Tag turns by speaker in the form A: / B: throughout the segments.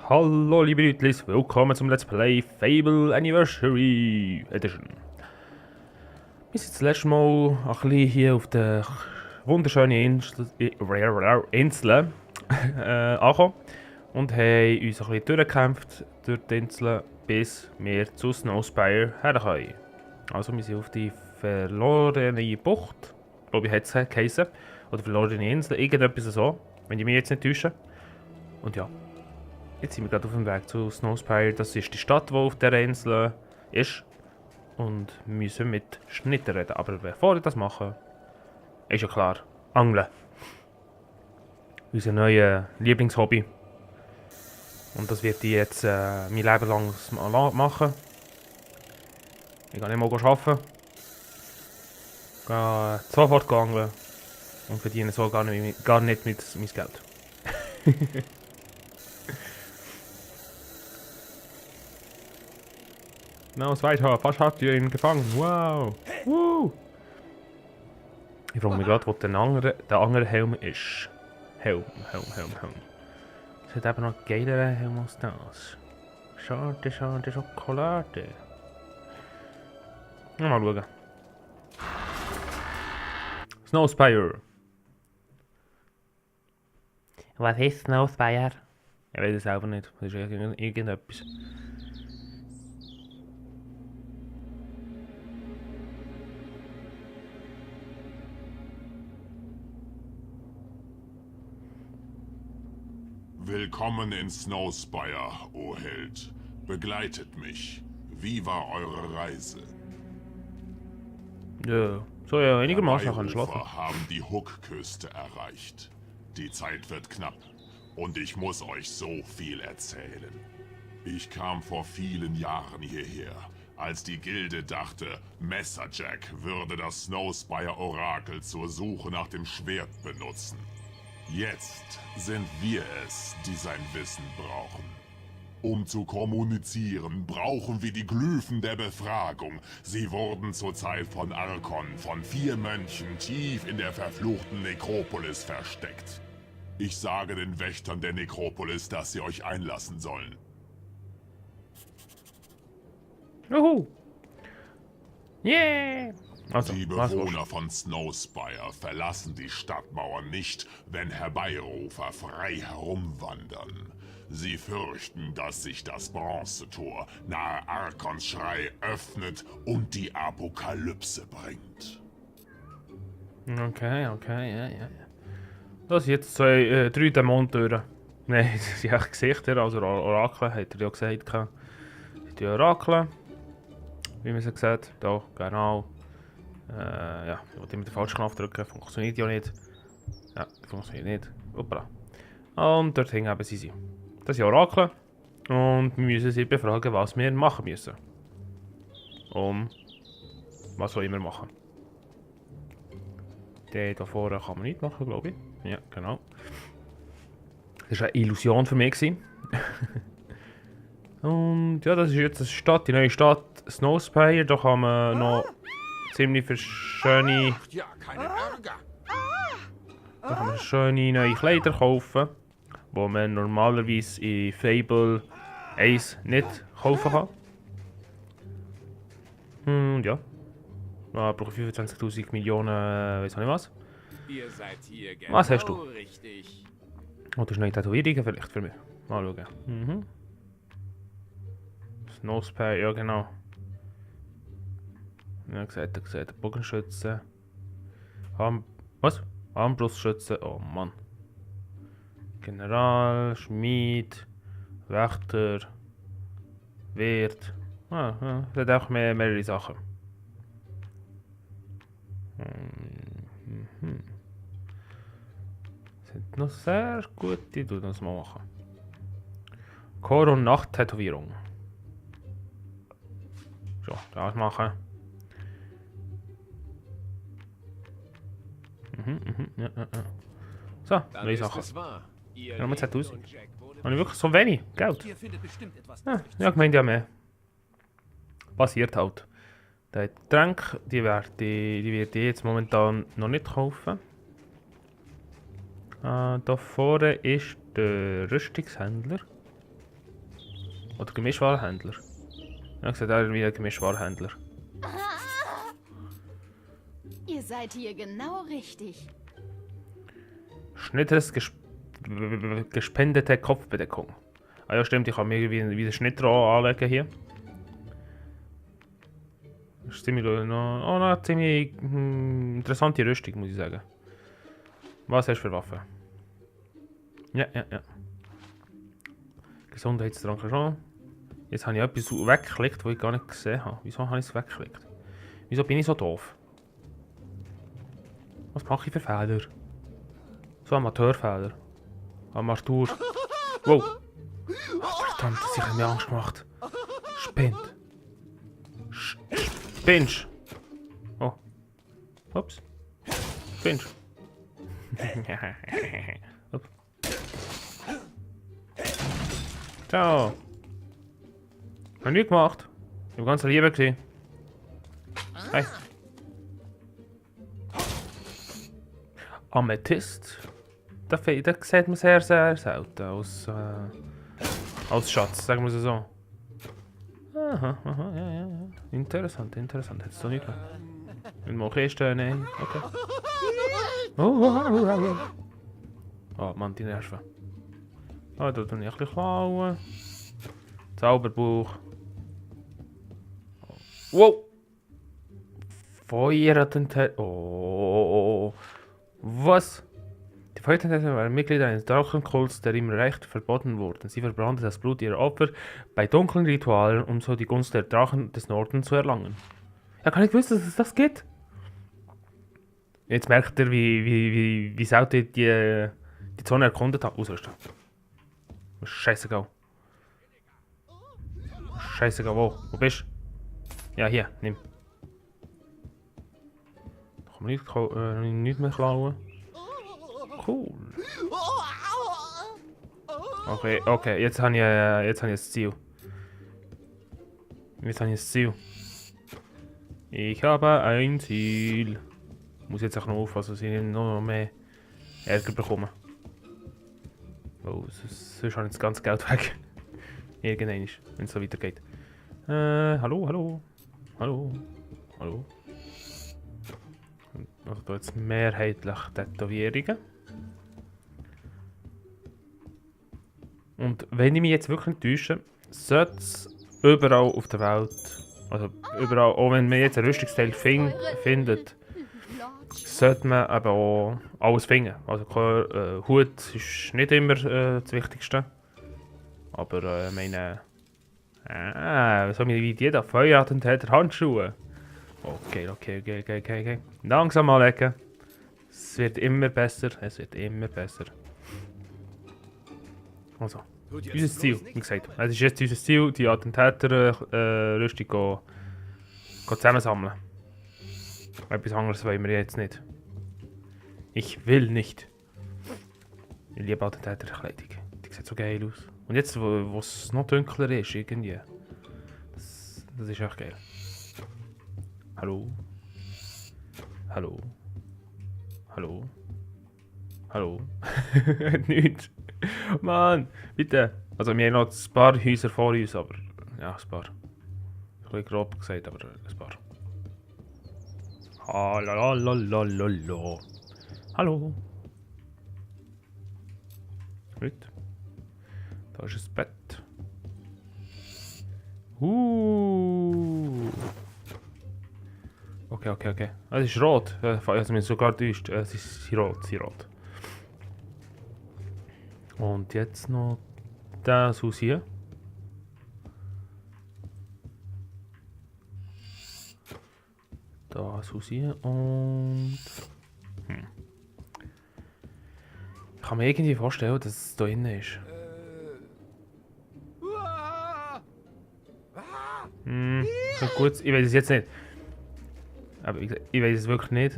A: Hallo liebe Leute, willkommen zum Let's Play Fable Anniversary Edition. Wir sind das letzte Mal ein bisschen hier auf der wunderschönen Insel angekommen und haben uns ein bisschen durchgekämpft durch die Insel, bis wir zu Snowspire herkommen. Also wir sind auf die verlorene Bucht, glaube ich hat es geheißen, oder verlorene Insel, irgendetwas so, wenn ich mich jetzt nicht täusche. Und ja. Jetzt sind wir gerade auf dem Weg zu Snowspire. Das ist die Stadt, die auf der Insel ist. Und wir müssen mit Schnitten reden. Aber bevor wir das machen, ist ja klar, Angeln. Unser neues Lieblingshobby. Und das wird ich jetzt mein Leben lang machen. Ich gehe nicht mal arbeiten. Ich gehe sofort angeln. Und verdiene so gar nicht mein Geld. Hinaus weiter, fast habt ihr ihn gefangen. Wow! Ich frage mich gerade, wo der andere Helm ist. Helm. Es hat eben noch einen geileren Helm als das. Schade, Schokolade. Mal schauen. Snowspire. Was ist Snowspire? Ich weiß es selber nicht. Das ist irgendetwas.
B: Willkommen in Snowspire, o Held. Begleitet mich. Wie war eure Reise?
A: Ja, so ja, einigermaßen kann ich schlafen.
B: Herbeirufer haben die Hook-Küste erreicht. Die Zeit wird knapp und ich muss euch so viel erzählen. Ich kam vor vielen Jahren hierher, als die Gilde dachte, Messerjack würde das Snowspire-Orakel zur Suche nach dem Schwert benutzen. Jetzt sind wir es, die sein Wissen brauchen. Um zu kommunizieren, brauchen wir die Glyphen der Befragung. Sie wurden zur Zeit von Arkon von 4 Mönchen tief in der verfluchten Nekropolis versteckt. Ich sage den Wächtern der Nekropolis, dass sie euch einlassen sollen.
A: Juhu! Yeah! Also,
B: Die Bewohner von Snowspire verlassen die Stadtmauern nicht, wenn Herbeirufer frei herumwandern. Sie fürchten, dass sich das Bronzetor nahe Arkons Schrei öffnet und die Apokalypse bringt.
A: Okay, ja. Das sind jetzt 3 Dämontüren. Nein, das sind echt Gesichter, also Orakel, hat er ja gesagt. Die Orakel, wie man sie sieht. Da, genau. Ja, ich wollte immer den falschen Knopf drücken, funktioniert ja nicht. Ja, funktioniert nicht. Hoppla. Und dort hängen eben sie. Das sind Orakel. Und wir müssen sie befragen, was wir machen müssen. Was auch immer machen. Den da vorne kann man nicht machen, glaube ich. Ja, genau. Das war eine Illusion für mich. Und ja, das ist jetzt eine Stadt, die neue Stadt Snowspire. Da kann man noch ziemlich schöne...
C: Ja, keine Ärger.
A: Da kann man schöne neue Kleider kaufen, die man normalerweise in Fable 1 nicht kaufen kann. Und ja. Da brauche ich 25.000 Millionen, weiß nicht was.
C: Ihr seid hier genau
A: Was hast du?
C: richtig.
A: Oh, du hast neue Tätowierungen vielleicht für mich. Mal schauen. Snowspire, ja genau. Ja, gesagt, Bogenschütze. Was? Armbrustschütze, oh Mann. General, Schmied, Wächter, Wirt. Das hat auch mehrere Sachen. Sind noch sehr gut, die tun das mal machen. Chor- und Nacht-Tätowierung. So, das machen. Ja. So,
C: Dann
A: neue
C: ist
A: Sachen.
C: es wahr. Ihr
A: Ja, nur
C: lebt
A: 10.000.
C: und Jack wurde
A: Habe ich wirklich so wenig Geld?
D: Ihr findet bestimmt etwas
A: Ja,
D: Nützliches.
A: ja, gemeint ja mehr. Passiert halt. Die Getränke, die werde ich jetzt momentan noch nicht kaufen. Da vorne ist der Rüstungshändler. Oder Gemischwarenhändler. Ja, ich sehe da irgendwie ein Gemischwarenhändler.
D: Ihr seid hier genau richtig.
A: Schnitteres gespendete Kopfbedeckung. Ah ja, stimmt, ich kann mir irgendwie wieder Schnittrohr anlegen hier. Das ist ziemlich, noch ziemlich interessante Rüstung, muss ich sagen. Was hast du für Waffen? Ja. Gesundheitstrank schon. Jetzt habe ich etwas weggeklickt, was ich gar nicht gesehen habe. Wieso habe ich es weggeklickt? Wieso bin ich so doof? Was mache ich für Fehler? So Amateurfehler. Amateur. Wow. Verdammt, das hat mir Angst gemacht. Spinnt. Spinnst. Oh. Ups. Spinnst. Ups. Ciao. Hab nichts gemacht. Ich war ganz lieb gewesen. Hey. Amethyst. Das sieht man sehr, sehr selten als Schatz, sagen wir es so. Aha, ja. Interessant. Hättest du nicht mehr. Wenn wir auch nein. Okay. Oh Mann, die Nerven. Ah, da tue ich ein bisschen klauen. Zauberbuch. Wow! Feuerattentat. Oh. Was? Die Feuerattentäter waren Mitglieder eines Drachenkults, der im Reich verboten wurde. Sie verbrannten das Blut ihrer Opfer bei dunklen Ritualen, um so die Gunst der Drachen des Nordens zu erlangen. Ja, kann ich wissen, dass es das geht? Jetzt merkt ihr, wie selten ich die Zone erkundet habe. Ausrüsten. Scheißegal. Scheißegal, wo? Wo bist du? Ja, hier, nimm. Da kann man nicht mehr klauen. Cool. Okay, jetzt habe ich das Ziel. Ich habe ein Ziel. Ich muss jetzt auch noch aufpassen, dass ich nicht noch mehr Ärger bekomme. Oh, sonst habe ich das ganze Geld weg. Irgendwann, wenn es so weitergeht. Hallo. Also da jetzt mehrheitlich Tätowierungen. Und wenn ich mich jetzt wirklich nicht täusche, sollte es überall auf der Welt, also überall, auch wenn man jetzt ein Rüstungsteil findet, sollte man aber auch alles finden. Also Hut ist nicht immer das Wichtigste. Aber meine... so wie die da, Feuerattentäter, Handschuhe. Okay. Langsam anlegen. Es wird immer besser. Also, unser Ziel, wie gesagt. Es ist jetzt unser Ziel, die Attentäter-Rüstung zusammensammeln. Etwas anderes wollen wir jetzt nicht. Ich will nicht. Ich liebe Attentäterkleidung. Die sieht so geil aus. Und jetzt, wo es noch dunkler ist, irgendwie. Das ist echt geil. Hallo? Nichts. Mann, bitte. Also wir haben noch ein paar Häuser vor uns, aber... Ja, ein paar. Ein bisschen grob gesagt, aber ein paar. Hallo. Gut. Da ist ein Bett. Okay. Es ist rot. Also mir sogar täuscht. Es ist rot. Und jetzt noch das Haus hier. Das Haus hier und... Ich kann mir irgendwie vorstellen, dass es da innen ist. Gut, ich weiß es jetzt nicht. Aber ich weiß es wirklich nicht.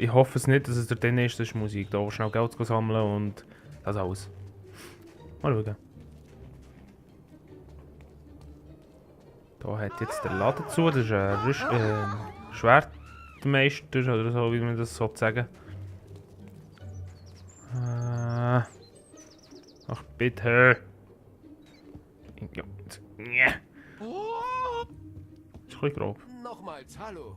A: Ich hoffe es nicht, dass es da drin ist. Das ist Musik. Da schnell Geld sammeln und das alles. Mal schauen. Da hat jetzt der Laden zu. Das ist ein Schwertmeister oder so, wie man das so sagen. Ach bitte. Ja. Ja. Ist ein bisschen grob.
C: Nochmals, hallo.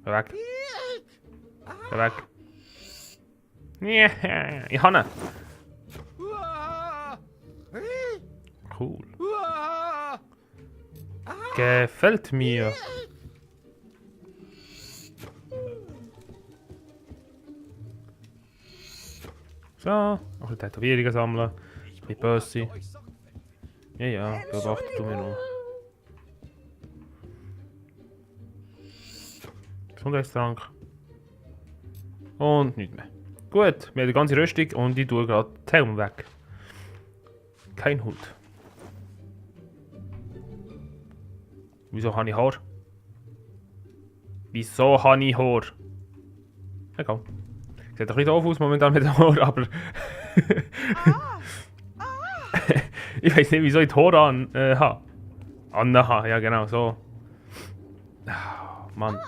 A: Geh weg. Geh weg. Ja, ich habe ihn. Cool. Gefällt mir. So, noch ein bisschen Tätowierungen sammeln. Ein bisschen böse sein. Ja, ja, beobachtet du mich noch. Gesundheitstrank. Und nichts mehr. Gut, wir haben die ganze Rüstung und ich tue gerade den Helm weg. Kein Hut. Wieso habe ich Haar? Wieso habe ich Haar? Egal. Sieht ein bisschen doof aus momentan mit dem Haar, aber... ich weiß nicht, wieso ich die Haare habe. Anhabe, ja genau, so. Ah, Mann.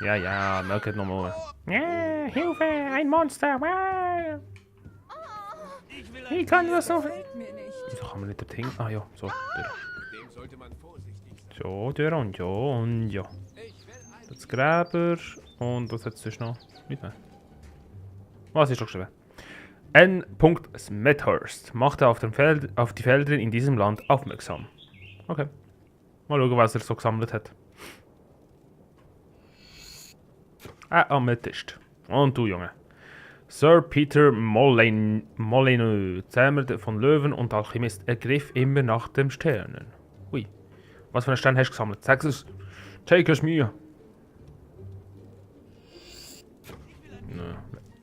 A: Ja, ja, mögt nochmal. Ja, Hilfe, ein Monster. Ich kann das noch... Wieso kann man nicht dorthin? Ah ja, so.
C: Dem sollte man vorsichtig sein.
A: So, der und ja und ja. Das Gräber und was hat es sonst noch? Nicht mehr. Was ist schon geschrieben? N. Smethurst machte auf die Felder in diesem Land aufmerksam. Okay. Mal schauen, was er so gesammelt hat. Amethyst. Und du, Junge. Sir Peter Molyneux, Zähmer von Löwen und Alchemist, ergriff immer nach dem Sternen. Ui. Was für einen Stern hast du gesammelt? Sag es. Take es mir.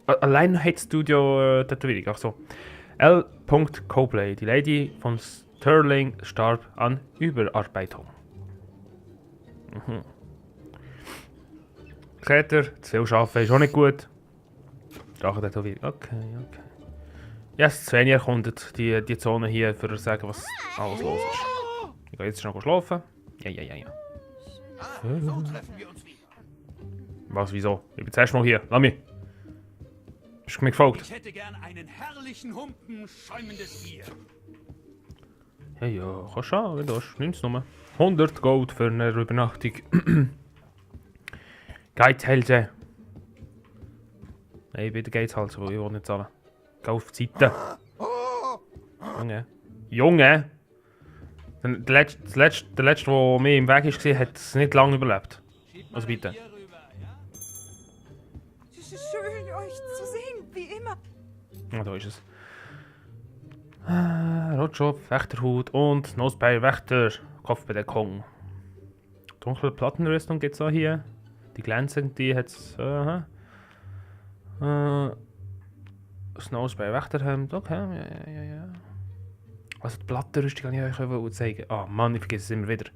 A: Allein hättest du ja Tätowierung. Ach so. L. Copley, die Lady von Stirling, starb an Überarbeitung. Mhm. Seht ihr, zu viel arbeiten ist auch nicht gut. Drachen-Tätowierung. Okay. Ja, es ist zu wenig erkundet, die Zone hier, für zu sagen, was alles los ist. Ich gehe jetzt schnell schlafen. Ja.
C: So treffen wir uns wieder.
A: Was, wieso? Ich bin zuerst mal hier. Lass mich. Bist du mir gefolgt?
E: Ich hätte gern einen herrlichen Humpen schäumendes Bier.
A: Ja, kannst schauen, wenn du hast. Nimm's nur. 100 Gold für eine Übernachtung. Geizhälse. Nein, bitte Geizhälse, weil ich will nicht zahlen. Geh auf die Seite. Junge! Der letzte, der mir im Weg war, hat es nicht lange überlebt. Also bitte.
F: Es ist schön, euch zu sehen, wie immer.
A: Ja, da ist es. Rotschopf, Wächterhut und Nosbeil Wächter, Kopfbedeckung. Dunkle Plattenrüstung gibt es auch hier. Die glänzende, die hat es. Nosbeil Wächterhemd, okay, ja. Also die Plattenrüstung kann ich euch zeigen. Ah Mann, ich vergesse es immer wieder.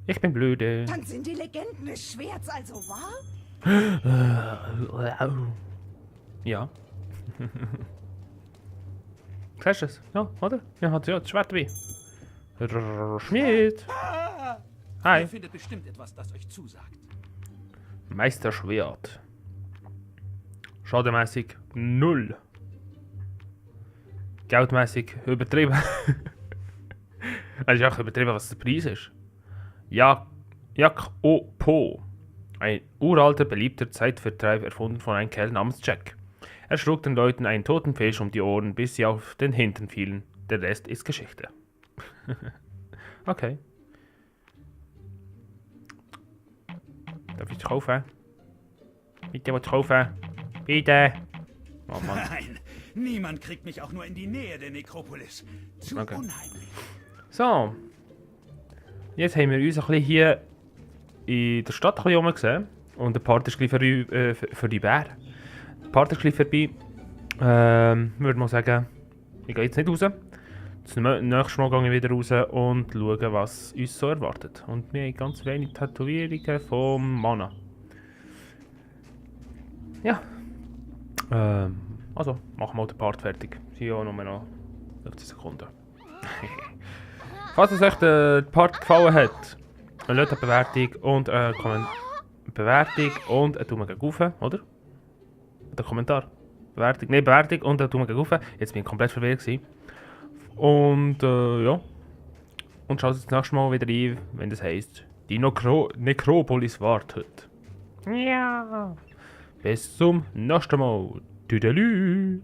A: Ich bin blöde.
F: Dann sind die Legenden des Schwerts also wahr?
A: Ja. Siehst du es? Ja, oder? Ja, hat ja das Schwert dabei. Schmied. Hi.
E: Ihr findet bestimmt etwas, das euch zusagt.
A: Meisterschwert. Schadenmäßig 0. Geldmäßig übertrieben. Es ist auch übertrieben, was der Preis ist. Jak Po. Ein uralter, beliebter Zeitvertreib erfunden von einem Kerl namens Jack. Er schlug den Leuten einen toten Fisch um die Ohren, bis sie auf den Hintern fielen. Der Rest ist Geschichte. Okay. Darf ich es kaufen? Bitte was kaufen? Bitte! Oh Mann.
E: Nein, niemand kriegt mich auch nur in die Nähe der Nekropolis. Zu
A: Okay.
E: unheimlich.
A: So. Jetzt haben wir uns ein bisschen hier in der Stadt gesehen. Und der Part ist gleich für die Bär. Der Part ist gleich vorbei. Würde mal sagen, ich gehe jetzt nicht raus. Das nächste Mal gehe ich wieder raus und schaue, was uns so erwartet. Und wir haben ganz wenig Tätowierungen vom Mana. Ja. Also, machen wir den Part fertig. Sind ja nur noch 15 Sekunden. Falls es euch der Part gefallen hat, lasst eine Bewertung und eine Bewertung und einen Daumen gegen rauf, oder? Der Kommentar. Bewertung und einen Daumen gegen rauf. Jetzt bin ich komplett verwirrt gewesen. Und ja, und schaltet das nächste Mal wieder ein, wenn das heisst, die Nekropolis wartet. Ja. Bis zum nächsten Mal. Tüdelü.